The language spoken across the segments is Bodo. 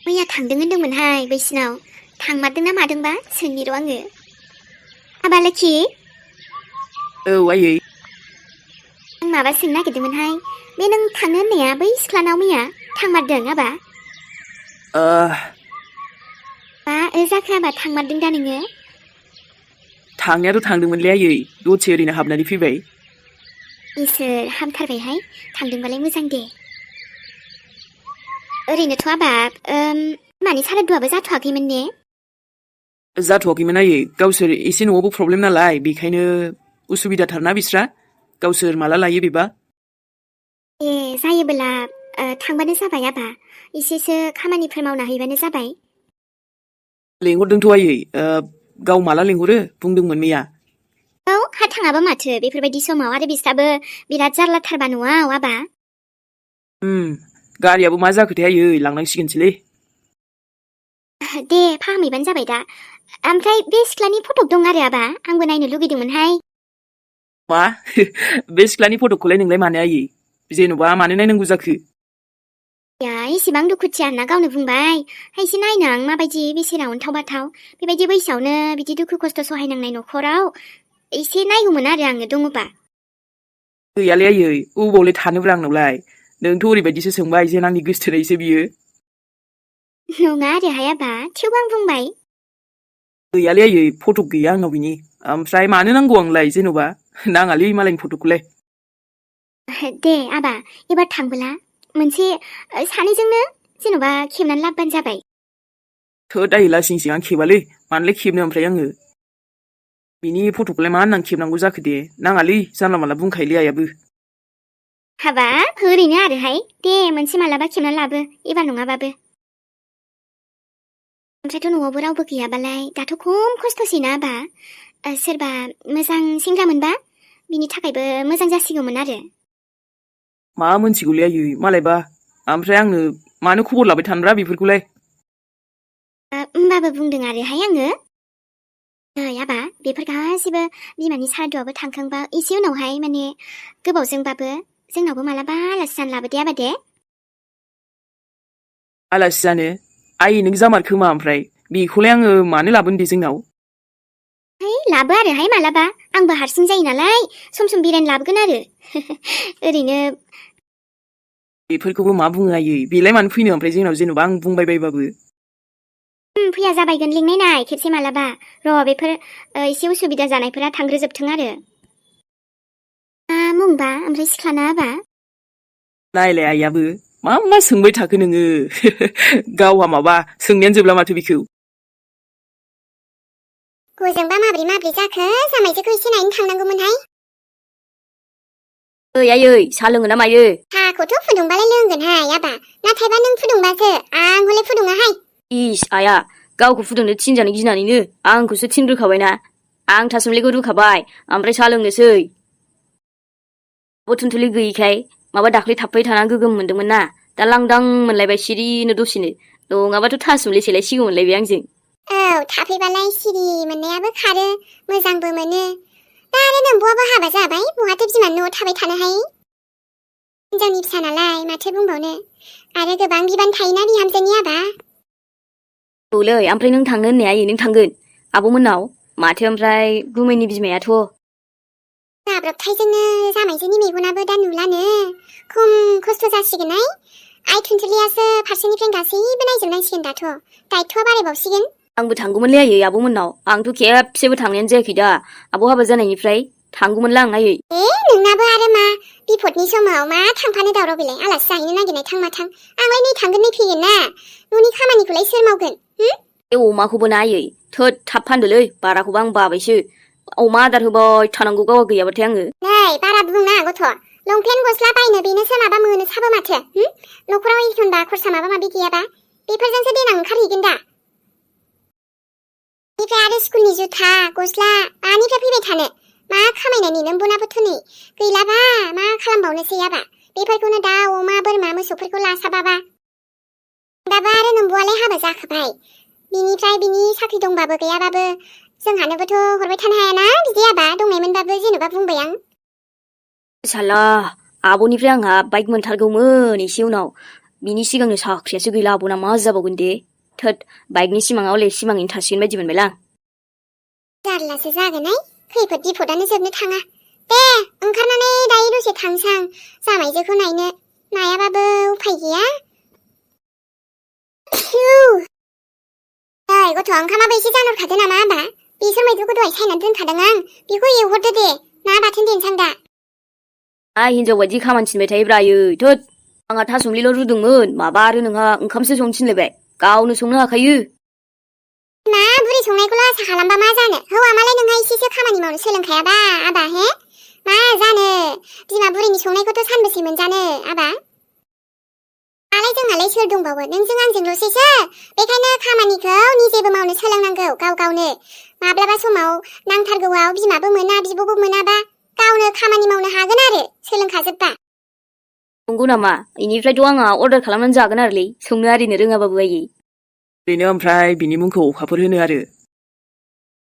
मैया थांदों होनदोंमोनहाय बैसिनाव थांमारदोंना मादोंबा सोंनि र' आङो। आबा लोखि औ आयै आं माबा सोंनो नागिरदोंमोनहाय बे नों थांनो होननाया बै सिख्लानाव मैया थांमारदों आबा? बा जाखो आबा थांमारदों दा नोङो? थांनायाथ' थांदोंमोनलै आयै दसे ओरैनो हाबनानै फैबाय। इसोर हामथारबायहाय थांदोंबालाय मोजां दे। ओरैनोथ' आबा मानि सारादुआबो जाथ'वाखैमोन ने? जाथ'वाखैमोन आयै गावसोर एसे न'आवबो प्रब्लेम नालाय बेखायनो उसुबिदाथारना बिस्रा गावसोर माला लायो बेबा। ए जायोबोला थांबानो जाबाय आबा एसेसो खामानिफोर मावना हैबानो जाबाय। लेंहरदोंथ' आयै गाव माला लेंहरो बुंदोंमोन मैया। औ हा थाङाबा माथो बेफोरबायदि समाव आरो बिस्राबो बिराद जारलाथारबा न'आव आबा। गारियाबो मा जाखोथाय आयै लांनांसिगोनसोलै। दे फाहामहैबानो जाबाय दा। ओमफ्राय बे सिख्लानि फटक दं आरो आबा आंबो नायनो लुगैदोंमोनहाय। मा बे सिख्लानि फटकखौलाय नोंलाय मानो आयै जेन'बा मानो नायनांगौ जाखो? या इसेबां दुखुथिया होनना गावनो बुंबाय एसे नायनां माबायदि बेसेरा अनथाव बाथाव बेबायदि बैसोआवनो बिदि दुखु खस्थ' सहायनांनाय न'खराव एसे नायगौमोन आरो आङो दङबा। गैयालै आयै अबावलाय थानोब्रा आंनावलाय नोंथ' ओरैबायदिसो सोंबाय जेन आंनि गोसोथोनायसो बियो। नङा आरोहाय आबा थेवबो आं बुंबाय। गैयालै आयै फटक गैया आंनाव बिनि ओमफ्राय मानो नांगौ आंलाय जेन'बा नाङालै मालायनि फटकखौलाय। दे आबा एबार थांबोला मोनसे सानैजोंनो जेन'बा खेबनानै लाबोबानो जाबाय। थोद आयै लासिंसिं आं खेबालै मानोलाय खेबनो ओमफ्राय आङो। बिनि फटकखौलाय मा होननानै खेबनांगौ जाखो दे नाङालै जानला मानला बुंखायोलै आयाबो। हाबा ओरैनो आरोहाय दे मोनसे मालाबा खेबनानै लाबो एबार नङाबाबो। ओमफ्रायथ' न'आवबो रावबो गैयाबालाय दाथ' खम खस्थ'सैना आबा सोरबा मोजां सेंग्रा मोनबा बिनि थाखायबो मोजां जासिगौमोन आरो। मा मोनथिगौलै आयै मालायबा ओमफ्राय आंनो मानो खबर लाबाय थानोब्रा बेफोरखौलाय। होमबाबो बुंदों आरोहाय आङो। नै आबा बेफोर गासिबो बिमानि सारादुआबो थांखांबा एसे उनावहाय माने गोबावजोंबाबो जोंनावबो मालाबा आलासि जानो लाबोदे आबा दे। आलासि जानो आयै नों जामारखो मा ओमफ्राय बेखौलाय आङो मानो लाबोनो दे जोंनाव। है लाबो आरोहाय मालाबा आंबो हारसिं जायो नालाय सम सम बेरायनो लाबोगोन आरो ओरैनो। बेफोरखौबो मा बुङो आयै बेलाय मानो फैनो ओमफ्राय जोंनाव जेन'बा आं बुंबाय बायबाबो। फैया जाबायगोन लिंनाय नाय खेबसे मालाबा र' बेफोर एसे उसुबिदा जानायफोरा थांग्रोजोबथों आरो। मा मुंबा ओमफ्राय सिख्लाना आबा? नायलाय आइयाबो मा मा सोंबाय थाखो नोङो गावहा माबा सोंनायानो जोबला माथो बेखौ। हजोंबा माब्रै माब्रै जाखो जामायजोखौ एसे नायनो थांनांगौमोनहाय। ओइ आयै साहा लोङो ना मायो? साहाखौथ' फुदुंबालाय लोंगोनहाय आबा नाथायबा नों फुदुंबासो आं हले फुदुङाहाय। इस आया गावखौ फुदुंनो थिनजानो गिनानैनो आंखौसो थिनग्रोखाबायना। आं थासुमलिखौ रुखाबाय ओमफ्राय साहा लोंनोसै। थुनथुलि गैयिखाय माबा दाख्लै थाबबाय थाना गोगोम मोनदोंमोन ना दा लांदां मोनलायबाय सिरिनो दसेनो नङाबाथ' थासुमलि सेलायसिगौमोनलाय बे आंजों। औ थाफैबालाय सिरि मोननायाबो खारो मोजांबो मोनो। दा आरो नोंब'आबो हाबा जाबाय बहाथो बिमानि न'आव थाबाय थानोहाय। हिनजावनि फिसा नालाय माथो बुंबावनो आरो गोबां बिबान थायोना बिहामजोनि आबा। औलै ओमफ्राय नों थांनो होननाया आयै नों थांगोन आब'मोननाव माथो ओमफ्राय गुमैनि बिमायाथ'। जाब्रबथायजोंनो जामायजोनि मेगनाबो दा नुलानो खम खस्थ' जासिगोनहाय। आइ थुनथुलियासो फारसेनिफ्रायनो गासैबो नायजोबनांसिगोन दाथ' दायथ'आ बारायबावसिगोन। आंबो थांगौमोनलै आयै आब'मोननाव आंथ' खेबसेबो थांनायानो जायाखै दा आब' हाबा जानायनिफ्राय थांगौमोनलां आयै। नोंनाबो आरो मा बिपदनि समाव मा थांफानो दावराव बेलाय आलासि जाहैनो नागिरनाय थां माथां आंलाय नै थांगोन नै फैगोन ना न'नि खामानिखौलाय सोर मावगोन? बे अमाखौबो ना आयै थोद थाब फानदोलै बाराखौबो आं बाबायसो अमा आदार होबाय थानांगौ गावहा गैयाबाथाय आङो। नै बारा बुंनाङा गथ' लंपेन्ट गस्ला बायनो बेनो सोलाबा मोनोसाबो माथो न'खराव एखनबा खरसा माबा माबि गैयाबा बेफोरजोंसो देनां ओंखारहैगोन दा। बेनिफ्राय आरो स्कुलनि जुथा गस्ला मानिफ्राय फैबाय थानो मा खामायनायनि नोंबोनाबोथ' नै गैलाबा मा खालामबावनोसै आबा बेफोरखौनो दाउ अमा बोरमा मोसौफोरखौ लासाबाबा। दाबा आरो नोंब'आलाय हाबा जाखाबाय बिनिफ्राय बिनि साख्रि दंबाबो गैयाबाबो जोंहानोबोथ' हरबाय थानो हायाना बिदि आबा दंनायमोनबाबो जेन'बा बुंबाय आं। साला आब'निफ्राय आंहा बाइक मोनथारगौमोन एसे उनाव बिनि सिगांनो साख्रियासो गैला आब'ना मा जाबावगोन दे थोद बाइकनि सिमाङाव ले सिमाङैनो थासिगोन बायदि मोनबायलां जारलासो जागोनहाय खैफोद बिफदानो जोबनो थाङा दे ओंखारनानै दायो दसे थांसां जामाइजोखौ नायनो नायाबाबो उफाय गैया ओइ गथ' ओंखामाबो एसे जानहरखादो नामा आबा बिसोर मैद्रुखौ दहाय सायनानै दोनखादों आं बेखौ एवहरदो दे ना बाथोन देनसां दा हिनजाव बायदि खामानि थिनबाय थायोब्रा आयै थोद आंहा थासुमलिल' रुदोंमोन माबा आरो नोंहा ओंखामसो संनो थिनलायबाय गावनो संनो हाखायो मा बुरै संनायखौल' आसा खालामबा मा जानो हौवा मालाय नोंहा एसेसो खामानि मावनो सोलोंखायाबा आबा हे मा जानो बिमा बुरैनि संनायखौथ' सानबेसे मोनजानो आबा मालाय जोंहालाय सोर दंबावो नोंजों आंजोंल'सैसो बेखायनो खामानिखौ निजेबो मावनो सोलोंनांगौ गाव गावनो माब्लाबा समाव नांथारगौआव बिमाबो मोना बिब'बो मोनाबा गावनो खामानि मावनो हागोन आरो सोलोंखाजोबबा नंगौ नामा इनिफ्रायथ' आंहा अर्डार खालामनानै जागोन आरोलै संनो आरिनो रोङाबाबो आयै बेनो ओमफ्राय बिनि मुंखौ अखाफोर होनो आरो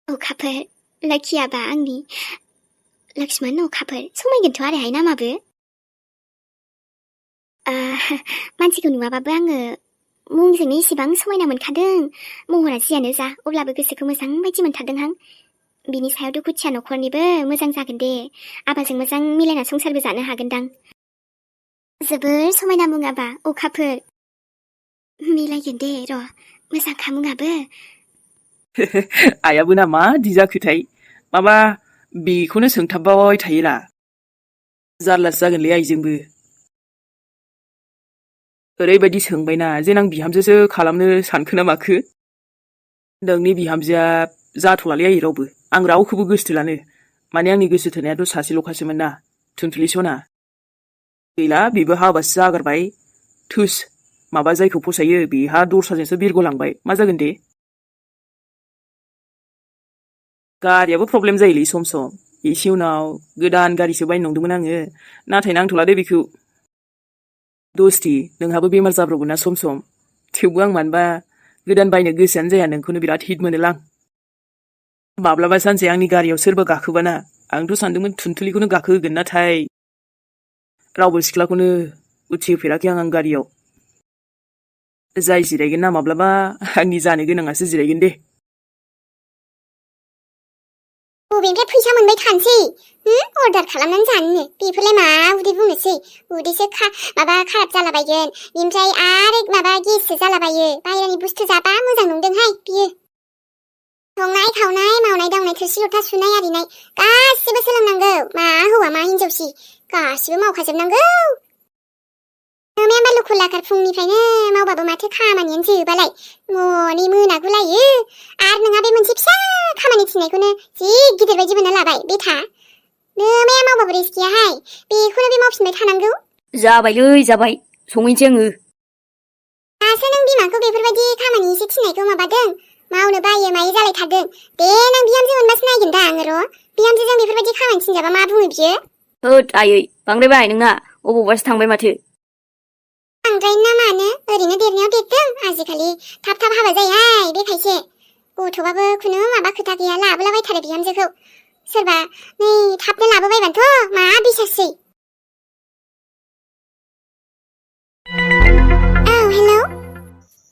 अखाफोर लोखियाबा आंनि लक्ष्मण अखाफोर समायगोनथ' आरोहाय नामाबो मानसिखौ नुवाबाबो आङो मुंजोंनो इसेबां समायना मोनखादों महरा जियानो जा अब्लाबो गोसोखौ मोजां बायदि मोनथारदोंहां बिनि सायाव दुखुथिया न'खरनिबो मोजां जागोन दे आबाजों मोजां मिलायना संसारबो जानो हागोनदां जोबोर समायना मुङाबा अखाफोर मिलायगोन दे र' मोजांखा मुङाबो आयाबो ना मा दि जाखोथाय माबा बेखौनो सोंथाबबाय थायोरा जारलासो जागोनलै आइजोंबो ओरैबायदि सोंबायना जेनां बिहामजोसो खालामनो सानखो ना माखो नोंनि बिहामजोआ जाथ'लालै आयै रावबो आं रावखौबो गोसोथोलानो माने आंनि गोसो थोनायाथ' सासेल'खासोमोन ना थुनथुलि सना गैला बेबो हाबासो जागारबाय थुस माबा जायखौ फसायो बेहा दस्राजोंसो बिरग'लांबाय मा जागोन दे गारियाबो प्रब्लेम जायोलै सम सम एसे उनाव गोदान गारिसो बायनो नंदोंमोन आङो नाथाय नांथ'ला दे बेखौ दस्ति नोंहाबो बेमार जाब्रबो ना सम सम थेवबो आं मानोबा गोदान बायनो गोसोआनो जाया नोंखौनो बिराद हिट मोनोलां माब्लाबा सानसे आंनि गारियाव सोरबा गाखोबाना आंथ' सानदोंमोन थुनथुलिखौनो गाखोहोगोन नाथाय रावबो सिख्लाखौनो उथिहोफेराखै आं गारियाव जाय जिरायगोन ना माब्लाबा आंनि जानो गोनाङासो जिरायगोन दे बबेनिफ्राय फैसा मोनबाय थानोसै अर्डार खालामनानै जानोनो बेफोरलाय मा उदै बुंनोसै उदैसो माबा खाराब जालाबायगोन बेनिफ्राय आरो माबा गेससो जालाबायो बाहेरानि बुस्थु जाबा मोजां नंदोंहाय बियो संनाय खावनाय मावनाय दांनाय थोरसि लथा सुनाय आरिनाय गासिबो सोलोंनांगौ मा हौवा मा हिनजावसि गासिबो मावखाजोबनांगौ नोमाया लुखु लाखार फुंनिफ्रायनो मावबाबो माथो खामानियानो जोबालाय मनै मोनागुलायो आरो नोंहा बे मोनसे फिसा खामानि थिननायखौनो जि गिदिर बायदि मोनना लाबाय बेथा नोमाया मावबाबो रेस्ट गैयाहाय बेखौनो बे मावफिनबाय थानांगौ जाबायलै जाबाय सङैसै आङो दासो नों बिमाखौ बेफोरबायदि खामानि एसे थिननायखौ माबादों मावनो बायो मायो जालायथारदों दे नों बिहामजो मोनबासो नायगोन दा आङो र' बिहामजोजों बेफोरबायदि खामानि थिनजाबा मा बुङो बियो होद आयै बांद्रायबाय नोंना अबावबासो थांबाय माथो बांद्राय ना मानो ओरैनो देरनायाव देरदों आजिखालि थाब थाब हाबा जायोहाय बे खायसे गथ'बाबो खुनु माबा खोथा गैया लाबोलाबायथारो बिहामजोखौ सोरबा नै थाबनो लाबोबायबानोथ' मा बिसासै औ हेलौ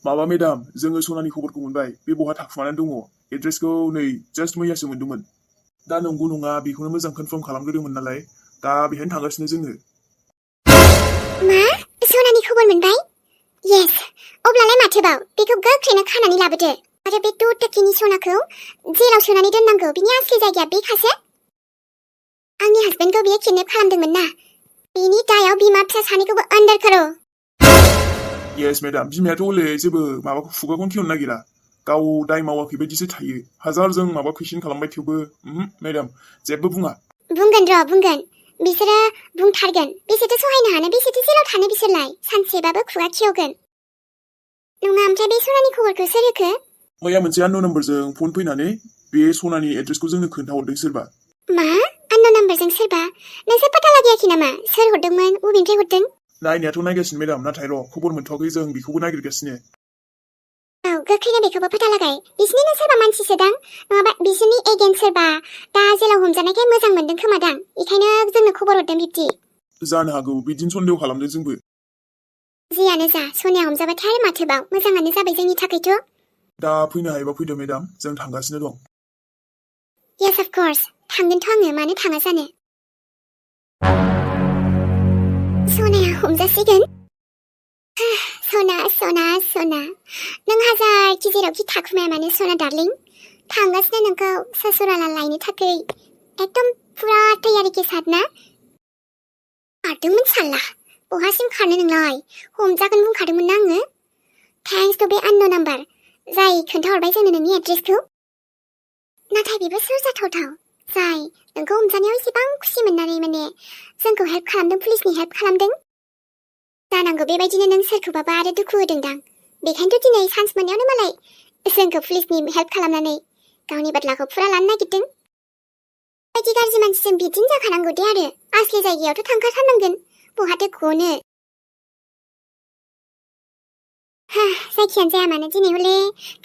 माबा मेडाम जोङो सनानि खबरखौ मोनबाय बे बहा थाखुमानानै दङ एड्रेसखौ नै जास्ट मैयासो मोन्दोंमोन दा नंगौ नङा बेखौनो मोजां कनफार्म खालामग्रोदोंमोन नालाय दा बेहायनो थांगासिनो जोङो मा सनानि खबर मोनबाय येस अब्लालाय माथोबाव बेखौ गोख्रैनो खानानै लाबोदो आरो बे टकिनि सनाखौ जेलाव सोनानै दोननांगौ बिनि असलि जायगाया बेखासो आंनि हासबेन्डखौ बियो किडनेप खालामदोंमोन ना बिनि दायाव बिमा फिसा सानैखौबो आन्दार करो येस मेडाम बिमायाथ' हले जेबो माबाखौ खुगाखौनो खेवनो नागिरा गाव दाय मावाखै बायदिसो थायो हाजार जों माबा कुइसन खालामबाय थेवबो मेडाम जेबो बुङा बुंगोन र' बुंगोन बिसोरो बुंथारगोन बेसेथो सहायनो हानो बेसेथो जेलाव थानो बिसोरलाय सानसेबाबो खुगा खेवगोन नङा ओमफ्राय बे सनानि खबरखौ सोर होखो मैया मोनसे आननोन नाम्बारजों फन फैनानै बे सनानि एड्रेसखौ जोंनो खोन्थाहरदों सोरबा मा आननोन नाम्बारजों सोरबा नोंसोर पता लागियाखै नामा सोर हरदोंमोन बबेनिफ्राय हरदों नायनायाथ' नायगासिनो मेडाम नाथाय र' खबर मोनथ'वाखै जों बेखौबो नागिरगासिनो औ गोख्रैनो बेखौबो पता लागाय बिसिनिनो सोरबा मानसिसोदां नङाबा बिसोरनि एजेन्ट सोरबा दा जेलाव हमजानायखाय मोजां मोनदों खोमादां बेखायनो जोंनो खबर हरदों बिब्दि जानो हागौ बिदिनो सन्देह खालामदों जोंबो जियानो जा सनाया हमजाबाथाय आरो माथोबाव मोजाङानो जाबाय जोंनि थाखायथ'। दा फैनो हायोबा फैदो मेडाम, जों थांगासिनो दं। येस अफ कर्स थांगोनथ' आङो मानो थाङा जानो। सनाया हमजासिगोन। सना सना सना नों हाजारखि जेरावखि थाखुमाया मानो सना डार्लिं थांगासिनो नोंखौ ससुराला लायनो थाखाय एकदम फुरा तैयारि के साथ ना। खारदोंमोन साला बहासिम खारनो नोंलाय हमजागोन बुंखादोंमोन ना आङो। थेंक्स टु बे आननोन नाम्बार जाय खोन्थाहरबाय जोंनो नोंनि एड्रेसखौ। नाथाय बेबो सोर जाथावथाव जाय नोंखौ हमजानायाव एसेबां खुसि मोननानै माने जोंखौ हेल्प खालामदों, पुलिसनि हेल्प खालामदों। जानांगौ बेबायदिनो नों सोरखौबाबा आरो दुखु होदोंदां। बेखायनोथ' दिनै चान्स मोननायावनो मालाय जोंखौ पुलिसनि हेल्प खालामनानै गावनि बादलाखौ फुरा लानो नागिरदों। बायदि गाज्रि मानसिजों बिदिनो जाखानांगौ दे आरो असलि जायगायावथ' थांखाथारनांगोन बहाथो गनो। जायखियानो जाया मानो दिनै हले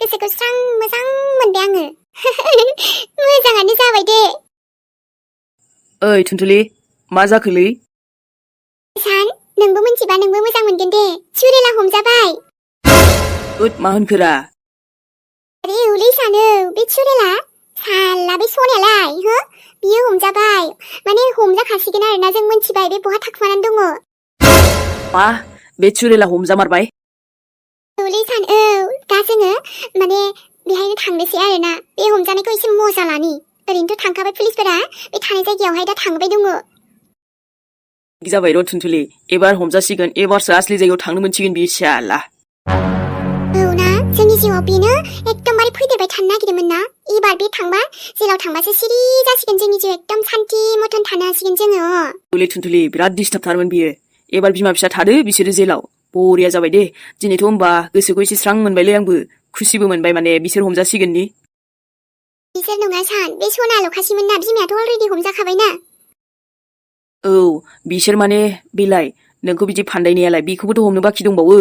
गोसोखौ स्रां मोजां मोनबाय आङो। मोजाङानो जाबाय दे। ओइ थुनथुलि मा जाखोलै? सान नोंबो मिथिबा नोंबो मोजां मोनगोन दे सुरेला हमजाबाय। ओद मा होनखोरा? अरे उलै सानो बे सुरेला साला बे सनायालाय हो बियो हमजाबाय माने हमजाखासिगोन आरोना जों मिथिबाय बे बहा थाखुमानानै दङ। मा बे चुरेला हमजामारबाय? उलै सान दा जोङो माने बेहायनो थांनोसै आरोना बे हमजानायखौ एसे मजा लानि। ओरैनोथ' थांखाबाय पुलिसफोरा बे थानाय जायगायावहाय दा थांबाय दङ। जाबाय र' थुनथुलि एबार हमजासिगोन, एबारसो असलि जायगायाव थांनो मोनसिगोन बियो साला। औ ना जोंनि जिउआव बेनो एकदमबारे फैदेरबाय थानो नागिरदोंमोन ना। एबार बे थांबा जेलाव थांबासो सिरि जासिगोन जोंनि जिउ एकदम सान्थि मथन थानो हासिगोन जोङो। उलै थुनथुलि बिराद डिस्टार्बथारमोन बियो। एबार बिमा फिसा थादो बिसोरो जेलाव। बरिया जाबाय दे दिनैथ' होमबा गोसोखौ एसे स्रां मोनबायलै आंबो। खुसिबो मोनबाय माने बिसोर हमजासिगोननि। बिसोर नङा सान बे सनाल'खासैमोन ना, बिमायाथ' अलरेडि हमजाखाबायना। औ बिसोर माने बेलाय नोंखौ बिदि फान्दायनायालाय बेखौबोथ' हमनो बाखि दंबावो।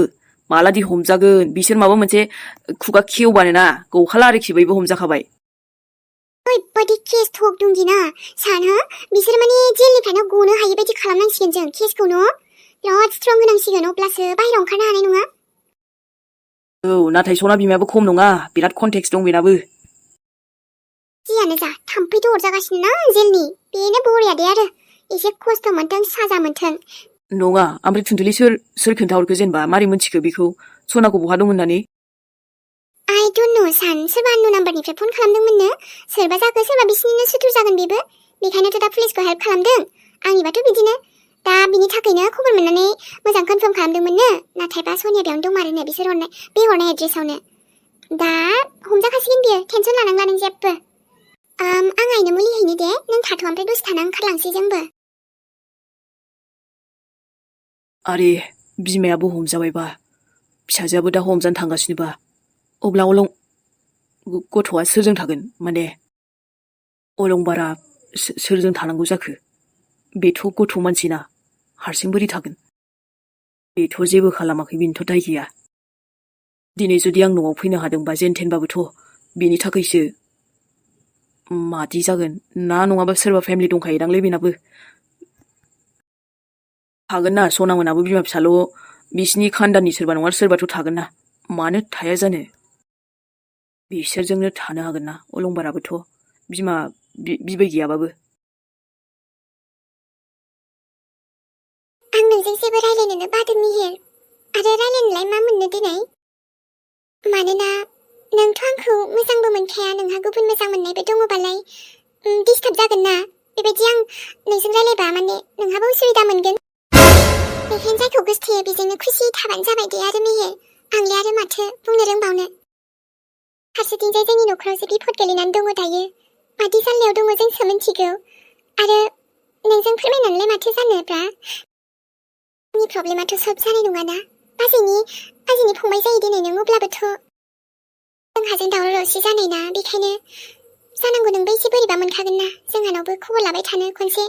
मालादि हमजागोन बिसोर माबा मोनसे खुगा खेवबानो ना गखाला आरोखि बैबो हमजाखाबाय। ओरैबायदि केस थक दंदि ना सान हो बिसोर माने जेलनिफ्रायनो गनो हायि बायदि खालामनांसिगोन जों केसखौ न'। बिराद स्ट्रं होनांसिगोन अब्लासो बाहेरायाव ओंखारनो हानाय नङा। औ नाथाय सना बिमायाबो खम नङा, बिराद कन्टेक्स दं बेनाबो। जियानो जा थाम्फैथ' अरजागासिनो ना जेलनि बेनो बरिया दे आरो एसे खस्थ' मोनथों साजा मोनथों। नङा ओमफ्राय थुनथुलि सोर खोन्थाहरखो जेनेबा मारै मोनथिखो बेखौ सनाखौ बहा दं होननानै? आइ डन्ट नो सान सोरबा आननोन नाम्बारनिफ्राय फन खालामदोंमोननो। सोरबा जाखो सोरबा बिसिनिनो सुथुर जागोन बेबो। बेखायनोथ' दा पुलिसखौ हेल्प खालामदों। आंनिबाथ' बिदिनो दा बिनि थाखायनो खबर मोननानै मोजां कनफार्म खालामदोंमोननो। नाथायबा सनिया बेयावनो दंमारोनो बिसोर हरनाय एड्रेसावनो। दा हमजाखासिगोन बियो टेनसन लानांला नों जेबो। आं आइनो मुलि हैनो दे नों थाथ' ओमफ्राय दसे थाना ओंखारलांसै जोंबो। आरे बिमायाबो हमजाबायबा फिसाजोआबो दा हमजानो थांगासिनोबा अब्ला गथ'आ सोरजों थागोन माने अलंबारा सोरजों थानांगौ जाखो? बेथ' गथ' मानसिना हारसिं बोरै थागोन? बेथ' जेबो खालामाखै बेनोथ' दाय गैया। दिनै जुदि आं न'आव फैनो हादोंबा जेनथेनबाबोथ' बेनि थाखायसो। मादि जागोन ना नङाबा सोरबा फेमिलि दंखायोदांलै बेनाबो। थागोन ना सना मोनाबो बिमा फिसाल' बिसिनि खानदाननि सोरबा नङा सोरबाथ' थागोन ना, मानो थाया जानो। बिसोरजोंनो थानो हागोन ना अलंबाराबोथ' बिबै गैयाबाबो। आं नोंजों जेबो रायलायनोनो बादों मिहिर आरो रायलायनोलाय मा मोननो दिनै। मानोना नोंथ' आंखौ मोजांबो मोनखाया, नोंहा गुबुन मोजां मोननायबो दङबालाय डिस्टार्ब जागोन ना। बेबायदि आं नोंजों रायलायबा माने नोंहाबो उसुबिदा मोनगोन। बेखायनो जायखौ गोसथोयो बेजोंनो खुसि थाबानो जाबाय दे आरो मिहिर। आंलाय आरो माथो बुंनो रोंबावनो। फारसेथिंजाय जोंनि न'खराव जे बिपद गोलैनानै दङ दायो। मादि जाल्लायाव दङ जोंसो मिथिगौ। आरो नोंजों फोरमायनानैलाय माथो जानोब्रा। आंनि प्रब्लेमाथ' सल्भ जानाय नङाना। बाजैनि फंबाय जायो दिनै नों, अब्लाबोथ' जोंहाजों दावराव दावसि जानाय ना। बेखायनो जानांगौ नोंबो एसे बोरैबा मोनखागोन ना। जोंहानावबो खबर लाबाय थानो खनसे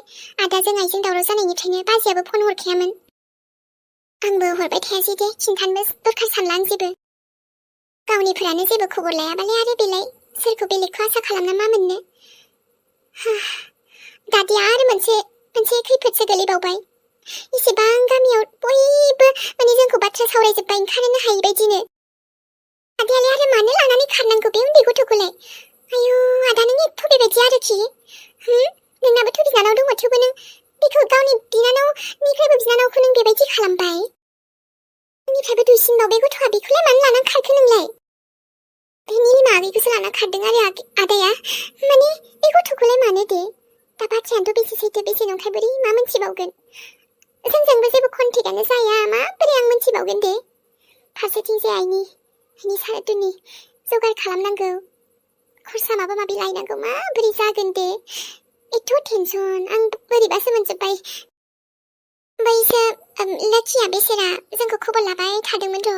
आदाजों आइजों दावराव जानायनिफ्रायनो बाजैयाबो फन हरखायामोन। आंबो हरबाय थायासै दे, खिन्थानोबो दरखार सानला आं जेबो। गावनिफोरानो जेबो खबर लायाबालाय आरो बेलाय सोरखौ बेलेगखौ आसा खालामना मा मोननो। दादिया आरो मोनसे खैफोदसो गोलैबावबाय। इसेबां गामियाव बयबो माने जोंखौ बाथ्रा सावरायजोब्बाय ओंखारनो हायि बायदिनो आदायालाय आरो मानो लानानै खारनांगौ बे उन्दै गथ'खौलाय आयु आदा नों एथ' बेबायदि आरोखि नोंनाबोथ' बिनानाव दङ थेवबो नों बेखौ गावनि बिनानावनिफ्रायबो बिनानावखौ नों बेबायदि खालामबाय आंनिफ्रायबो दुइसिनबाव बे गथ'आ बेखौलाय मानो लानानै खारखो नोंलाय बे निलिमा आगैखौसो लाना खारदों आरो आदाया माने बे गथ'खौलाय मानो दे दा बाथ्रायानोथ' बेसे सैथो बेसे नंखाय बोरै मा मोनथिबावगोन जोंजोंबो जेबो कन्टेक्टआनो जाया माबोरै आं मोनथिबावगोन दे फारसेथिंजाय आइनि सारादुनि जगार खालामनांगौ खरसा माबा माबि लायनांगौ माबोरै जागोन दे एथ' टेनसन आं बोरैबासो मोनजोब्बाय बैसो लाखिया बेसेरा जोंखौ खबर लाबाय थादोंमोन र'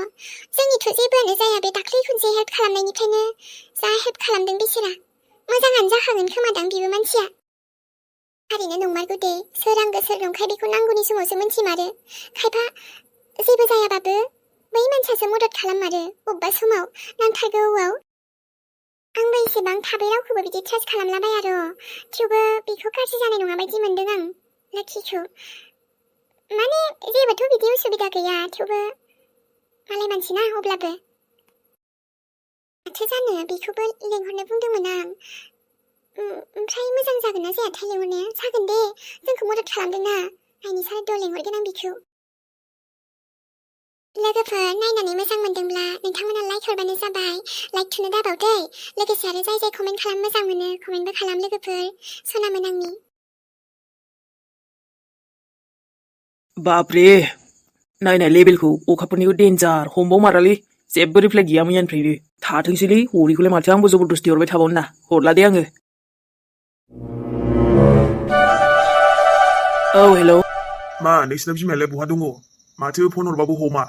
जोंनिथ' जेबोआनो जाया बे दाख्लै खनसे हेल्प खालामनायनिफ्रायनो जा हेल्प खालामदों बेसेरा मोजाङानो जाखागोन खोमादां बिबो मानसिया थारैनो नंमारगौ दे सोर आंगो सोर नंखाय बेखौ नांगौनि समावसो मोनथिमारो खायफा जेबो जायाबाबो बै मानसियासो मदद खालाममारो बबेबा समाव नांथारगौआव आंबो एसेबां थाबै रावखौबो बिदि ट्रास्ट खालामलाबाया र' थेवबो बेखौ गाज्रि जानाय नङा बायदि मोनदों आं लाखिखौ माने जेबोथ' बिदि उसुबिदा गैया थेवबो मालाय मानसि ना अब्लाबो माथो जानो बेखौबो लेंहरनो बुंदोंमोन आं ओमफ्राय मोजां जागोन ना जायाथाय लेंहरनाया जागोन दे जोंखौ मदद खालामदों ना आइनि सारादुआव लेंहरगोन आं बेखौ लोगोफोर नायनानै मोजां मोनदोंब्ला नोंथांमोना लाइक हरबानो जाबाय लाइक थुनो दाबावदै लोगोसे आरो जाय जाय कमेन्ट खालाम मोजां मोनो कमेन्टबो खालाम लोगोफोर सनामोन आंनि बापरे नायनाय लेभेलखौ अखाफोरनिखौ डेन्जार हमबाव मारालै जेबो रिप्लाय गैया मैयानिफ्रायनो थाथोंसैलै हरिखौलाय माथो आंबो जबरदस्ति हरबाय थाबावनो ना हरला दे आङो औ हेलौ मा नोंसिना बिमायालाय बहा दङ माथो फन हरबाबो हमा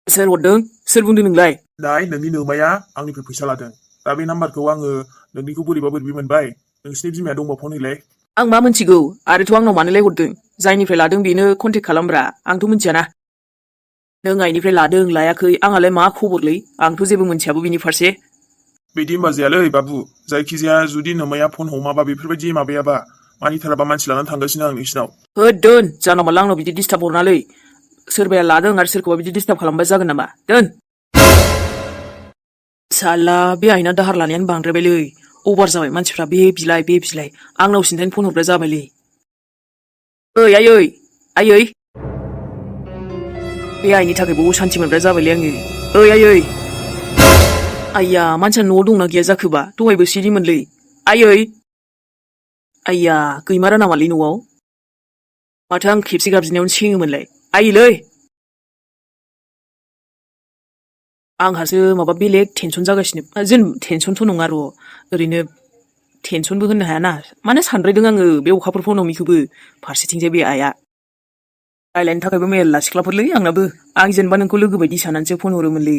सोर हरदों सोर बुंदों नोंलाय दाय नोंनि नोमाया आंनिफ्राय फैसा लादों दा बे नाम्बारखौ आङो नोंनिखौ बोरैबा मोनबाय नोंसिनि बिमाया दंबा फन हैलाय आं मा मोनथिगौ आरोथ' आंनाव मानोलाय हरदों जायनिफ्राय लादों बेनो कन्टेक्ट खालामब्रा आंथ' मिथियाना नों आइनिफ्राय लादों लायाखै आंहालाय मा खबरलै आंथ' जेबो मोनथियाबो बिनि फारसे बिदि होनबा जायालै बाबु जायखिजाया जुदि नोमाया फन हमाबा बेफोरबायदि माबायाबा मानिथाराबा मानसि लानानै थांगासिनो आं नोंसिनाव होद दोन जानला मानला आंनाव बिदि डिस्टार्ब हरनालै सोरबाया लादों आरो सोरखौबा बिदि डिस्टार्ब खालामबा जागोन नामा दोन साला बे आइना दाहार लानायानो बांद्रायबायलै अभार जाबाय मानसिफ्रा बे बिलाय आंनाव सिन्थायनो फन हरग्रा जाबायलै ओइ आयै बे आइनि थाखायबो असान्थि मोनग्रा जाबायलै आङो ओइ आयै आइया मानसिया न'आव दंना गैया जाखोबा दहायबो सिरिमोनलै आइया गैमारा नामालै न'आव माथो आं खेबसे गाबज्रिनायावनो सेङोमोनलाय आइलै आंहासो माबा बेलेग टेनसन जागासिनो जों टेनसनथ' नङा र' ओरैनो टेनसनबो होननो हायाना मानो सानद्रायदों आङो बे अखाफोर फनमिखौबो फारसेथिंजाय बे आइया रायलायनो थाखायबो मेरला सिख्लाफोरलै आंनाबो आं जेनेबा नोंखौ लोगो बायदि साननानैसो फन हरोमोनलै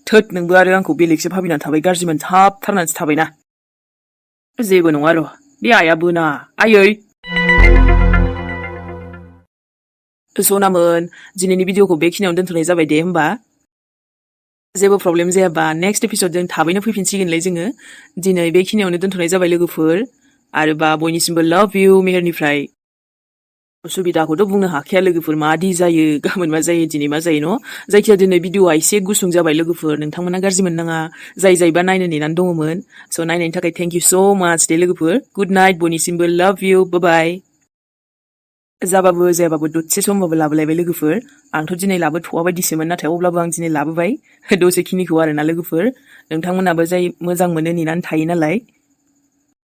थोद नोंबो आरो आंखौ बेलेगसो भाबिनानै थाबाय गाज्रि मोनथाबथारनानैसो थाबायना जेबो नङा र' बे आइयाबो ना आयै सनामोन दिनैनि भिडिअखौ बेखिनियावनो दोनथ'नाय जाबाय दे होमबा जेबो प्रब्लेम जायाबा नेक्स्ट एपिसडजों थाबैनो फैफिनसिगोनलै जोङो दिनै बेखिनियावनो दोनथ'नाय जाबाय लोगोफोर आरोबा बयनिसिमबो लाभ इउ मेहेरनिफ्राय उसुबिदाखौथ' बुंनो हाखाया लोगोफोर मादि जायो गाबोन मा जायो दिनै मा जायो न' जायखिया दिनै भिडिअआ एसे गुसुं जाबाय लोगोफोर नोंथांमोना गाज्रि मोननाङा जायबा नायनो नेनानै दङमोन स' नायनायनि थाखाय थेंक इउ स' माच दे लोगोफोर गुड नाइट बयनिसिमबो लाभ इउ बाय जाबाबो जायाबाबो दसे समबाबो लाबोलायबाय लोगोफोर आंथ' दिनै लाबोथ'वा बायदिसोमोन नाथाय अब्लाबो आं दिनै लाबोबाय दसेखिनिखौ आरोना लोगोफोर नोंथांमोनाबो जाय मोजां मोनो नेनानै थायो नालाय